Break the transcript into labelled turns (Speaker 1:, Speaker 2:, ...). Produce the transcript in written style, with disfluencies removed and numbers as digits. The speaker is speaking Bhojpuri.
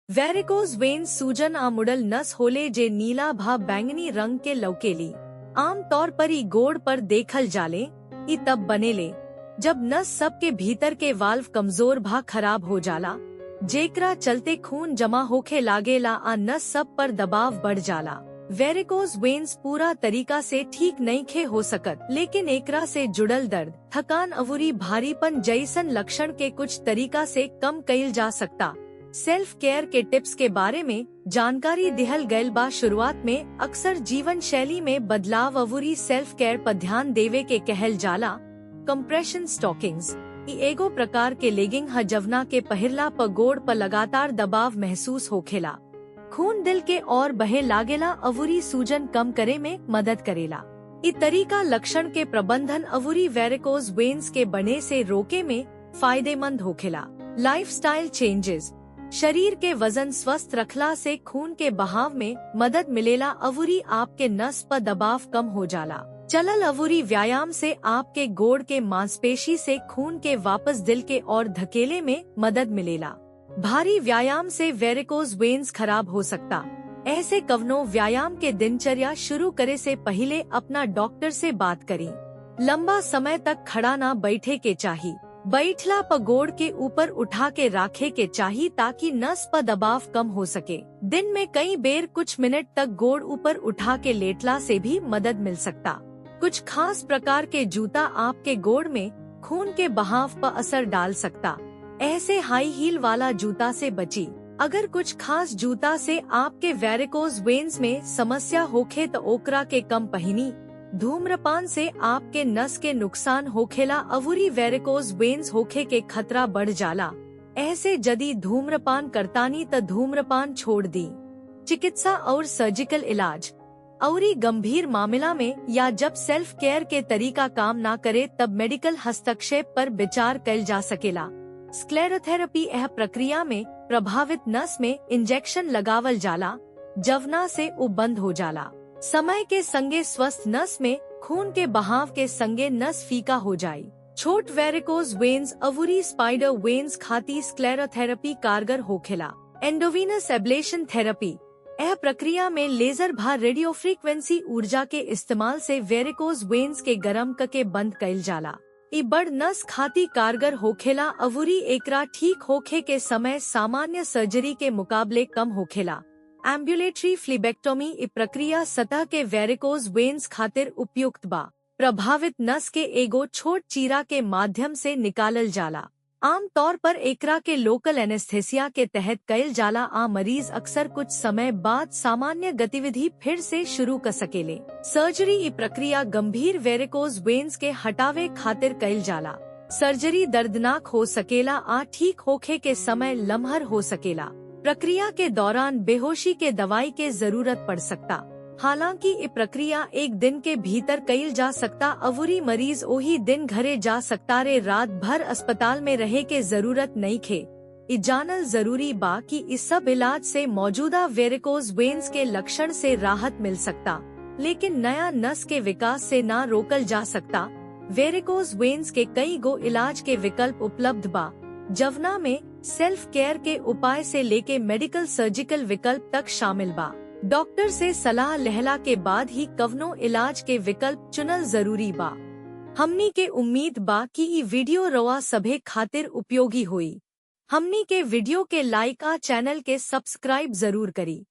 Speaker 1: वैरिकोज वेन सूजन आ मुड़ल नस होले जे नीला भा बैंगनी रंग के लौकेली। आम तौर पर ई गोड़ पर देखल जाले। ई तब बनेले जब नस सब के भीतर के वाल्व कमजोर भा खराब हो जाला, जेकरा चलते खून जमा होखे लागेला आ नस सब पर दबाव बढ़ जाला। वेरिकोज वेन्स पूरा तरीका से ठीक नईखे हो सकत, लेकिन एकरा से जुड़ल दर्द, थकान अवुरी भारीपन जैसन लक्षण के कुछ तरीका से कम कइल जा सकता। सेल्फ केयर के टिप्स के बारे में जानकारी दिहल गयल बा। शुरुआत में अक्सर जीवन शैली में बदलाव अवुरी सेल्फ केयर पर ध्यान देवे के कहल जाला। कंप्रेशन स्टॉकिंग्स ई एगो प्रकार के लेगिंग ह जवना के पहिरला पर गोड़ पर लगातार दबाव महसूस होखेला। खून दिल के और बहे लागेला अवुरी सूजन कम करे में मदद करेला। इ तरीका लक्षण के प्रबंधन अवुरी वेरिकोज वेन्स के बने से रोके में फायदेमंद होखेला। लाइफस्टाइल चेंजेस, शरीर के वजन स्वस्थ रखला से खून के बहाव में मदद मिलेला अवुरी आपके नस पर दबाव कम हो जाला। चलल अवुरी व्यायाम से आपके गोड़ के मांसपेशी से खून के वापस दिल के और धकेले में मदद मिलेला। भारी व्यायाम से वेरिकोज वेन्स खराब हो सकता। ऐसे कवनो व्यायाम के दिनचर्या शुरू करे से पहले अपना डॉक्टर से बात करी। लंबा समय तक खड़ा ना बैठे के चाही। बैठला पर गोड़ के ऊपर उठा के राखे के चाही ताकि नस पर दबाव कम हो सके। दिन में कई बेर कुछ मिनट तक गोड़ ऊपर उठा के लेटला से भी मदद मिल सकता। कुछ खास प्रकार के जूता आपके गोड़ में खून के बहाव पर असर डाल सकता। ऐसे हाई हील वाला जूता से बची। अगर कुछ खास जूता से आपके वेरिकोज वेन्स में समस्या होखे तो ओकरा के कम पहनी। धूम्रपान से आपके नस के नुकसान होखेला अवुरी वेरिकोज वेन्स होखे के खतरा बढ़ जाला। ऐसे जदी धूम्रपान करतानी त धूम्रपान छोड़ दी। चिकित्सा और सर्जिकल इलाज औरी गंभीर मामला में या जब सेल्फ केयर के तरीका काम ना करे तब मेडिकल हस्तक्षेप पर विचार कल जा सकेला। स्क्लेरोथेरेपी यह प्रक्रिया में प्रभावित नस में इंजेक्शन लगावल जाला, जवना से उ बंद हो जाला। समय के संगे स्वस्थ नस में खून के बहाव के संगे नस फीका हो जाये। छोट वेरिकोज वेन्स अवुरी स्पाइडर वेन्स खाती स्क्लेरोथेरेपी कारगर होखेला। एंडोवीनस एब्लेशन थेरेपी यह प्रक्रिया में लेजर भा रेडियो फ्रीक्वेंसी ऊर्जा के इस्तेमाल से वेरिकोज वेन्स के गरम कके बंद कइल जाला। ई बड़ नस खाती कारगर होखेला अवुरी एकरा ठीक होखे के समय सामान्य सर्जरी के मुकाबले कम होखेला। एम्बुलेटरी फ्लिबेक्टोमी ई प्रक्रिया सतह के वेरिकोज वेन्स खातिर उपयुक्त बा। प्रभावित नस के एगो छोट चीरा के माध्यम से निकालल जाला। आम तौर पर एकरा के लोकल एनेस्थेसिया के तहत कइल जाला आ मरीज अक्सर कुछ समय बाद सामान्य गतिविधि फिर से शुरू कर सकेले। सर्जरी ई प्रक्रिया गंभीर वेरिकोज वेन्स के हटावे खातिर कइल जाला। सर्जरी दर्दनाक हो सकेला आ ठीक होखे के समय लम्हर हो सकेला। प्रक्रिया के दौरान बेहोशी के दवाई के जरूरत पड़ सकता। हालांकि ये प्रक्रिया एक दिन के भीतर कइल जा सकता अवुरी मरीज ओही दिन घरे जा सकता रे रात भर अस्पताल में रहे के जरूरत नहीं खे। इ जानल जरूरी बा कि इस सब इलाज से मौजूदा वेरिकोज वेन्स के लक्षण से राहत मिल सकता, लेकिन नया नस के विकास से ना रोकल जा सकता। वेरिकोज वेन्स के कई गो इलाज के विकल्प उपलब्ध बा, जवना में सेल्फ केयर के उपाय से लेके मेडिकल सर्जिकल विकल्प तक शामिल बा। डॉक्टर से सलाह लहला के बाद ही कवनो इलाज के विकल्प चुनल जरूरी बा। हमनी के उम्मीद बा कि ई वीडियो रवा सभे खातिर उपयोगी हुई। हमनी के वीडियो के लाइक आ चैनल के सब्सक्राइब जरूर करी।